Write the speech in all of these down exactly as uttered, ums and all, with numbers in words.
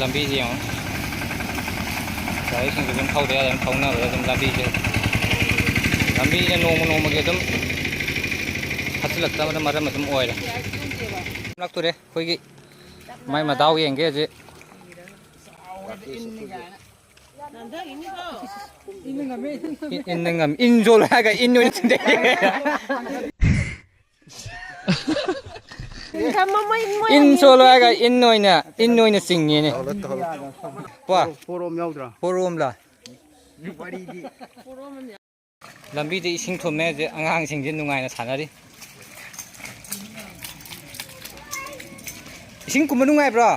ꯂꯝꯕꯤꯁꯦ ꯌꯦꯡꯉꯣ꯫ ꯒꯥꯔꯤꯁꯤꯡꯁꯨ ꯑꯗꯨꯝ ꯊꯧꯗ ꯌꯥꯗꯦ, ꯑꯗꯨꯝ ꯊꯧꯅꯕꯗ ꯑꯗꯨꯝ ꯂꯝꯕꯤꯁꯦ, ꯂꯝꯕꯤꯁꯦ ꯅꯣꯡꯃ ꯅꯣꯡꯃꯒꯤ ꯑꯗꯨꯝ ꯐꯠꯁꯤꯜꯂꯛꯇꯕꯅ ꯃꯔꯝ ꯑꯗꯨꯝ ꯑꯣꯏꯔꯦ꯫ ꯂꯥꯛꯇꯣꯔꯦ ꯑꯩꯈꯣꯏꯒꯤ꯫ ꯃꯥꯏ ꯃꯗꯥꯎ ꯌꯦꯡꯒꯦ ꯍꯧꯖꯤꯛ꯫ ꯏꯟ, ꯏꯟ ꯁꯣꯜꯂꯣ ꯍꯥꯏꯔꯒ ꯏꯟ ꯑꯣꯏꯅ ꯆꯤꯡꯊꯩ꯫ ꯏꯟ ꯁꯣꯜꯂꯣ ꯍꯥꯏꯔꯒ ꯏꯟ ꯑꯣꯏꯅ, ꯏꯟ ꯑꯣꯏꯅ ꯆꯤꯡꯉꯦꯅꯦ꯫ ꯄꯣ-, ꯄꯣꯔꯣꯝ ꯌꯥꯎꯗ꯭ꯔꯣ? ꯄꯣꯔꯣꯝꯂ? ꯂꯝꯕꯤꯗ ꯏꯁꯤꯡ ꯊꯨꯝꯃꯦ ꯍꯧꯖꯤꯛ, ꯑꯉꯥꯡꯁꯤꯡꯁꯦ ꯅꯨꯡꯉꯥꯏꯅ ꯁꯥꯟꯅꯔꯤ꯫ ꯏꯁꯤꯡ ꯀꯨꯝꯕ ꯅꯨꯡꯉꯥꯏꯕ꯭ꯔꯣ?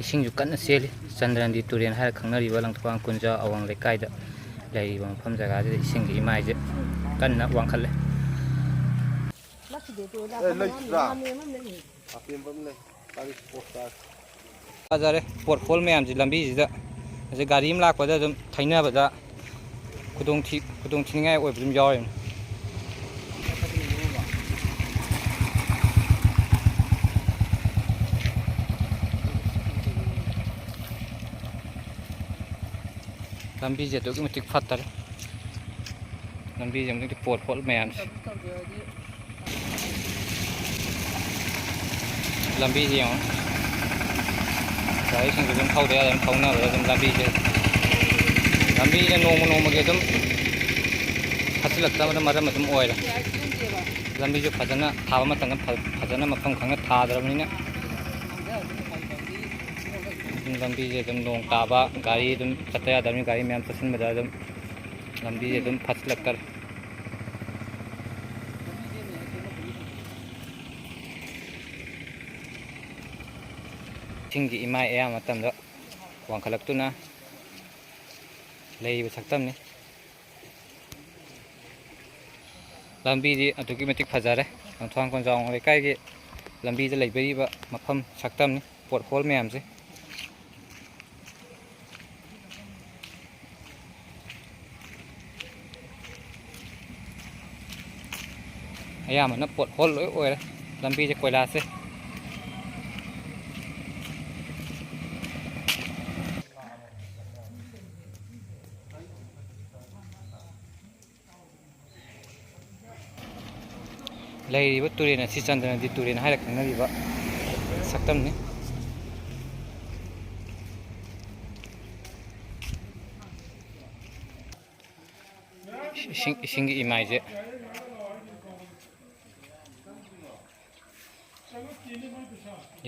ꯏꯁꯤꯡꯁꯨ ꯀꯟꯅ ꯆꯦꯜꯂꯤ꯫ ꯆꯟꯗ꯭ꯔꯟꯗꯤ ꯇꯨꯔꯦꯜ ꯍꯥꯏꯔ ꯈꯪꯅꯔꯤꯕ ꯂꯪꯊꯕꯥꯜ ꯀꯨꯟꯖꯥ ꯑꯋꯥꯡ ꯂꯩꯀꯥꯏꯗ ꯂꯩꯔꯤꯕ ꯃꯐꯝ ꯖꯒꯥꯁꯤꯗ ꯏꯁꯤꯡꯒꯤ ꯏꯃꯥꯏꯁꯦ ꯀꯟꯅ ꯋꯥꯡꯈꯠꯂꯦ꯫ ꯐꯖꯔꯦ, ꯄꯣꯠ ꯍꯣꯜ ꯃꯌꯥꯝꯁꯦ ꯂꯝꯕꯤꯁꯤꯗ꯫ ꯍꯧꯖꯤꯛ ꯒꯥꯔꯤ ꯑꯃ ꯂꯥꯛꯄꯗ ꯑꯗꯨꯝ ꯊꯩꯅꯕꯗ ꯈꯨꯗꯣꯡ ꯊꯤ-, ꯈꯨꯗꯣꯡ ꯊꯤꯅꯤꯡꯉꯥꯏ ꯑꯣꯏꯕ ꯑꯗꯨꯝ ꯌꯥꯎꯔꯤꯕꯅꯤ꯫ ꯂꯝꯕꯤꯁꯦ ꯑꯗꯨꯛꯀꯤ ꯃꯇꯤꯛ ꯐꯠꯇꯔꯦ꯫ ꯂꯝꯕꯤꯁꯦ ꯑꯃꯨꯛ ꯄꯣꯠ ꯍꯣꯜ ꯃꯌꯥꯝꯁꯦ꯫ ꯂꯝꯕꯤꯁꯦ ꯌꯦꯡꯉꯣ꯫ ꯒꯥꯔꯤꯁꯤꯡꯁꯨ ꯑꯗꯨꯝ ꯊꯧꯗ ꯌꯥꯗꯦ, ꯑꯗꯨꯝ ꯊꯧꯅꯕꯗ ꯑꯗꯨꯝ ꯂꯝꯕꯤꯁꯦ, ꯂꯝꯕꯤꯁꯦ ꯅꯣꯡꯃ ꯅꯣꯡꯃꯒꯤ ꯑꯗꯨꯝ ꯐꯠꯁꯤꯜꯂꯛꯇꯕꯅ ꯃꯔꯝ ꯑꯗꯨꯝ ꯑꯣꯏꯔꯦ꯫ ꯂꯝꯕꯤꯁꯨ ꯐꯖꯅ ꯊꯥꯕ ꯃꯇꯝꯗ ꯐ-, ꯐꯖꯅ ꯃꯐꯝ ꯈꯪꯅ ꯊꯥꯗ꯭ꯔꯕꯅꯤꯅ ꯑꯗꯨꯝ ꯂꯝꯕꯤꯁꯦ ꯑꯗꯨꯝ ꯅꯣꯡ ꯇꯥꯕ, ꯒꯥꯔꯤ ꯑꯗꯨꯝ ꯆꯠꯄ ꯌꯥꯗꯕꯅꯤꯅ ꯒꯥꯔꯤ ꯃꯌꯥꯝ ꯆꯠꯁꯤꯟꯕꯗ ꯑꯗꯨꯝ ꯂꯝꯕꯤꯁꯦ ꯑꯗꯨꯝ ꯐꯠꯁꯤꯜꯂꯛꯇꯔꯦ꯫ ꯏꯁꯤꯡꯒꯤ ꯏꯃꯥꯏ ꯑꯌꯥꯝꯕ ꯃꯇꯝꯗ ꯋꯥꯡꯈꯠꯂꯛꯇꯨꯅ ꯂꯩꯔꯤꯕ ꯁꯛꯇꯝꯅꯤ꯫ ꯂꯝꯕꯤꯗꯤ ꯑꯗꯨꯛꯀꯤ ꯃꯇꯤꯛ ꯐꯖꯔꯦ꯫ ꯂꯪꯊꯕꯥꯜ ꯀꯨꯟꯖꯥ ꯑꯋꯥꯡ ꯂꯩꯀꯥꯏꯒꯤ ꯂꯝꯕꯤꯗ ꯂꯩꯕꯤꯔꯤꯕ ꯃꯐꯝ ꯁꯛꯇꯝꯅꯤ꯫ ꯄꯣꯠ ꯍꯣꯜ ꯃꯌꯥꯝꯁꯦ꯫ ꯑꯌꯥꯝꯕꯅ ꯄꯣꯠ ꯍꯣꯜ ꯂꯣꯏ ꯑꯣꯏꯔꯦ ꯂꯝꯕꯤꯁꯦ ꯀꯣꯏꯂꯥꯁꯁꯦ꯫ ꯂꯩꯔꯤꯕ ꯇꯨꯔꯦꯜ ꯑꯁꯤ ꯆꯟꯗ꯭ꯔꯅꯗꯤ ꯇꯨꯔꯦꯜ ꯍꯥꯏꯔ ꯈꯪꯅꯔꯤꯕ ꯁꯛꯇꯝꯅꯤ꯫ ꯏꯁꯤꯡ, ꯏꯁꯤꯡꯒꯤ ꯏꯃꯥꯏꯁꯦ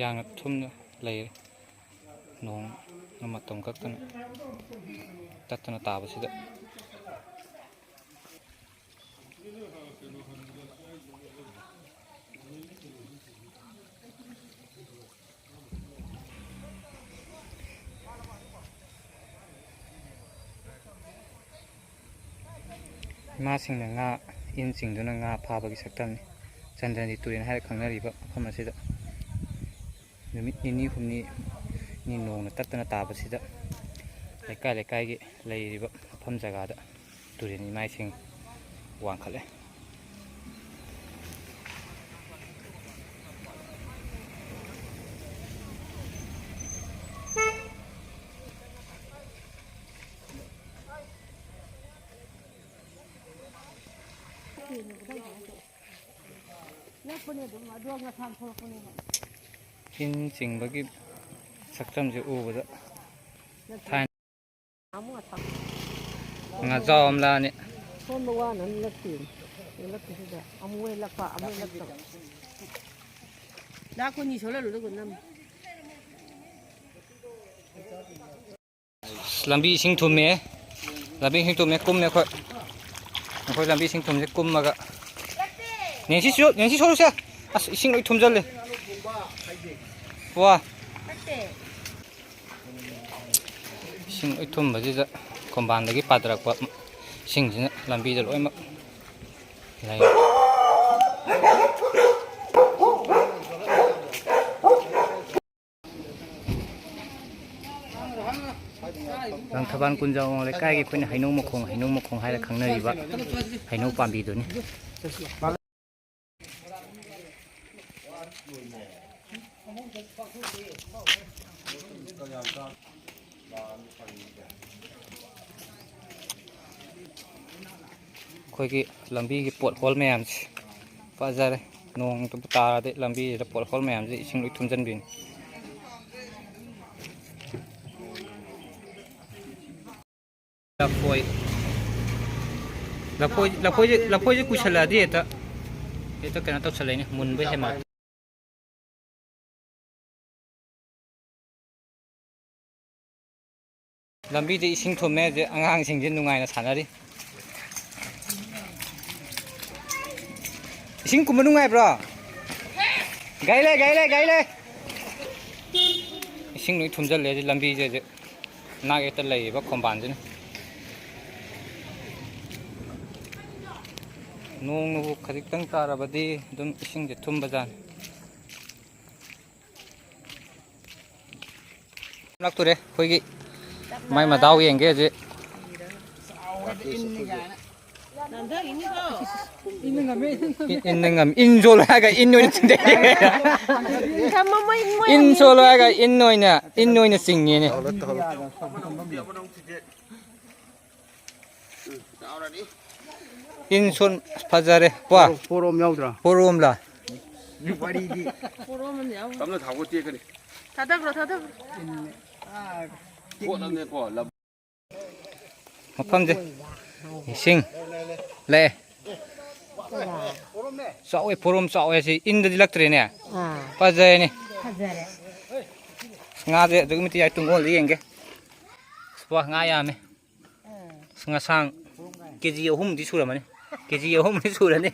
ꯌꯥꯝꯅ ꯊꯨꯝꯅ ꯂꯩꯔꯦ꯫ ꯅꯣꯡ ꯃꯇꯝ ꯀꯛꯇꯅ ꯇꯠꯇꯅ ꯇꯥꯕꯁꯤꯗ꯫ ꯏꯃꯥꯁꯤꯡꯅ ꯉꯥ ꯏꯟ ꯆꯤꯡꯗꯨꯅ ꯉꯥ ꯐꯥꯕꯒꯤ ꯁꯛꯇꯝꯅꯤ꯫ ꯆꯟꯗ꯭ꯔꯅꯤ ꯇꯨꯔꯦꯜ ꯍꯥꯏꯔ ꯈꯪꯅꯔꯤꯕ ꯃꯐꯝ ꯑꯁꯤꯗ ꯅꯨꯃꯤꯠ ꯅꯤꯅꯤ ꯍꯨꯝꯅꯤ ꯅꯤ ꯅꯣꯡꯅ ꯇꯠꯇꯅ ꯇꯥꯕꯁꯤꯗ ꯂꯩꯀꯥꯏ ꯂꯩꯀꯥꯏꯒꯤ ꯂꯩꯔꯤꯕ ꯃꯐꯝ ꯖꯒꯥꯗ ꯇꯨꯔꯦꯜ ꯏꯃꯥꯏꯁꯤꯡ ꯋꯥꯡꯈꯠꯂꯦ꯫ ꯏꯟ ꯆꯤꯡꯕꯒꯤ ꯁꯛꯇꯝꯁꯦ ꯎꯕꯗ ꯊꯥꯏꯅ ꯉꯥꯖꯥꯎ ꯑꯃ ꯂꯥꯛꯑꯅꯤ꯫ ꯁꯣꯝꯗ ꯋꯥꯅ ꯑꯃ ꯂꯛꯇꯦ꯫ ꯂꯛꯄꯁꯤꯗ ꯑꯃꯨꯛ ꯍꯦꯜꯂꯛꯄ, ꯑꯃꯨꯛ ꯍꯦꯜꯂꯛꯇꯕ꯫ ꯂꯥꯛ ꯀꯨꯟꯅꯤ ꯁꯣꯜꯍꯜꯂꯨꯗ ꯀꯨꯟ ꯑꯃ꯫ ꯑꯁ, ꯂꯝꯕꯤ ꯏꯁꯤꯡ ꯊꯨꯝꯃꯦ꯫ ꯂꯝꯕꯤ ꯏꯁꯤꯡ ꯊꯨꯝꯃꯦ, ꯀꯨꯝꯃꯦ ꯑꯩꯈꯣꯏ꯫ ꯑꯩꯈꯣꯏ ꯂꯝꯕꯤ ꯏꯁꯤꯡ ꯊꯨꯝꯁꯦ ꯀꯨꯝꯃꯒ꯫ ꯅꯦꯟꯁꯤ ꯁꯣ-, ꯅꯦꯟꯁꯤ ꯁꯣꯜꯂꯨꯁꯦ꯫ ꯑꯁ, ꯏꯁꯤꯡ ꯂꯣꯏ ꯊꯨꯝꯖꯜꯂꯦ꯫ ꯋꯥ꯫ ꯏꯁꯤꯡ ꯂꯣꯏ ꯊꯨꯝꯕꯁꯤꯗ ꯈꯣꯡꯕꯥꯟꯗꯒꯤ ꯄꯥꯊꯔꯛꯄ ꯏꯁꯤꯡꯁꯤꯅ ꯂꯝꯕꯤꯗ ꯂꯣꯏꯅꯃꯛ ꯂꯩ꯫ ꯂꯪꯊꯕꯥꯜ ꯀꯨꯟꯖꯥꯎ ꯂꯩꯀꯥꯏꯒꯤ ꯑꯩꯈꯣꯏꯅ ꯍꯩꯅꯧ ꯃꯈꯣꯡ, ꯍꯩꯅꯧ ꯃꯈꯣꯡ ꯍꯥꯏꯔ ꯈꯪꯅꯔꯤꯕ ꯍꯩꯅꯧ ꯄꯥꯝꯕꯤꯗꯨꯅꯤ꯫ ꯑꯩꯈꯣꯏꯒꯤ ꯂꯝꯕꯤꯒꯤ ꯄꯣꯠ ꯍꯣꯜ ꯃꯌꯥꯝꯁꯦ ꯐꯖꯔꯦ꯫ ꯅꯣꯡ ꯇꯥꯔꯗꯤ ꯂꯝꯕꯤꯁꯤꯗ ꯄꯣꯠ ꯍꯣꯜ ꯃꯌꯥꯝꯁꯦ ꯏꯁꯤꯡ ꯂꯣꯏ ꯊꯨꯝꯖꯤꯟꯕꯤꯅꯤ꯫ ꯂꯐꯣꯏ, ꯂꯐꯣꯏ, ꯂꯐꯣꯏꯁꯦ, ꯂꯐꯣꯏꯁꯦ ꯀꯨꯏꯁꯜꯂꯛꯑꯗꯤ ꯍꯦꯛꯇ, ꯍꯦꯛꯇ ꯀꯩꯅꯣ ꯇꯧꯁꯜꯂꯛꯏꯅꯦ, ꯃꯨꯟꯕ ꯍꯦꯟꯃꯟ꯫ ꯂꯝꯕꯤꯗ ꯏꯁꯤꯡ ꯊꯨꯝꯃꯦ ꯍꯧꯖꯤꯛ, ꯑꯉꯥꯡꯁꯤꯡꯁꯦ ꯅꯨꯡꯉꯥꯏꯅ ꯁꯥꯟꯅꯔꯤ꯫ ꯏꯁꯤꯡ ꯀꯨꯝꯕ ꯅꯨꯡꯉꯥꯏꯕ꯭ꯔꯣ? ꯒꯥꯔꯤ ꯂꯩ, ꯒꯥꯔꯤ ꯂꯩ, ꯒꯥꯔꯤ ꯂꯩ꯫ ꯏꯁꯤꯡ ꯂꯣꯏ ꯊꯨꯝꯖꯤꯜꯂꯦ ꯍꯧꯖꯤꯛ ꯂꯝꯕꯤꯁꯦ ꯍꯧꯖꯤꯛ꯫ ꯅꯥꯛ ꯌꯦꯠꯇ ꯂꯩꯔꯤꯕ ꯈꯣꯡꯕꯥꯟꯁꯤꯅ꯫ ꯅꯣꯡꯅꯕꯨ ꯈꯖꯤꯛꯇꯪ ꯇꯥꯔꯕꯗꯤ ꯑꯗꯨꯝ ꯏꯁꯤꯡꯁꯦ ꯊꯨꯝꯕꯖꯥꯠꯅꯤ꯫ ꯂꯥꯛꯇꯣꯔꯦ ꯑꯩꯈꯣꯏꯒꯤ꯫ ꯃꯥꯏ ꯃꯗꯥꯎ ꯌꯦꯡꯒꯦ ꯍꯧꯖꯤꯛ꯫ ꯏꯟ, ꯏꯟ ꯉꯝ-, ꯏꯟ ꯁꯣꯜꯂꯣ ꯍꯥꯏꯔꯒ ꯏꯟ ꯑꯣꯏꯅ ꯆꯤꯡꯊꯩ꯫ ꯏꯟ ꯁꯣꯜꯂꯣ ꯍꯥꯏꯔꯒ ꯏꯟ ꯑꯣꯏꯅ, ꯏꯟ ꯑꯣꯏꯅ ꯆꯤꯡꯉꯦꯅꯦ꯫ ꯏꯟ ꯁꯣꯟ ꯐꯖꯔꯦ꯫ ꯄꯣ-, ꯄꯣꯔꯣꯝ ꯌꯥꯎꯗ꯭ꯔꯣ? ꯄꯣꯔꯣꯝꯂ? ꯋꯥꯔꯤꯗꯤ꯫ ꯇꯞꯅ ꯊꯥꯎꯒ ꯇꯦꯛꯀꯅꯤ꯫ ꯊꯥꯗꯈ꯭ꯔꯣ, ꯊꯥꯗꯈ꯭ꯔꯣ꯫ ꯄꯣꯠ ꯑꯃꯅꯦꯀꯣ, ꯂꯝ- ꯃꯐꯝꯁꯦ ꯏꯁꯤꯡ ꯂꯥꯛꯑꯦ꯫ ꯆꯥꯎꯋꯦ, ꯄꯣꯔꯣꯝ ꯆꯥꯎꯋꯦ꯫ ꯁꯤ ꯏꯟꯗꯗꯤ ꯂꯛꯇ꯭ꯔꯦꯅꯦ꯫ ꯑꯥ꯫ ꯐꯖꯔꯦꯅꯦ꯫ ꯐꯖꯔꯦ꯫ ꯉꯥꯁꯦ ꯑꯗꯨꯛꯀꯤ ꯃꯇꯤꯛ ꯌꯥꯏ꯫ ꯇꯨꯡꯒꯣꯜꯗ ꯌꯦꯡꯒꯦ꯫ ꯋꯥ, ꯉꯥ ꯌꯥꯝꯃꯦ꯫ ꯉꯁꯥꯡ ꯀꯦ ꯖꯤ ꯑꯍꯨꯝꯗꯤ ꯁꯨꯔꯝꯃꯅꯤ꯫ ꯀꯦ ꯖꯤ ꯑꯍꯨꯝꯗꯤ ꯁꯨꯔꯅꯤ꯫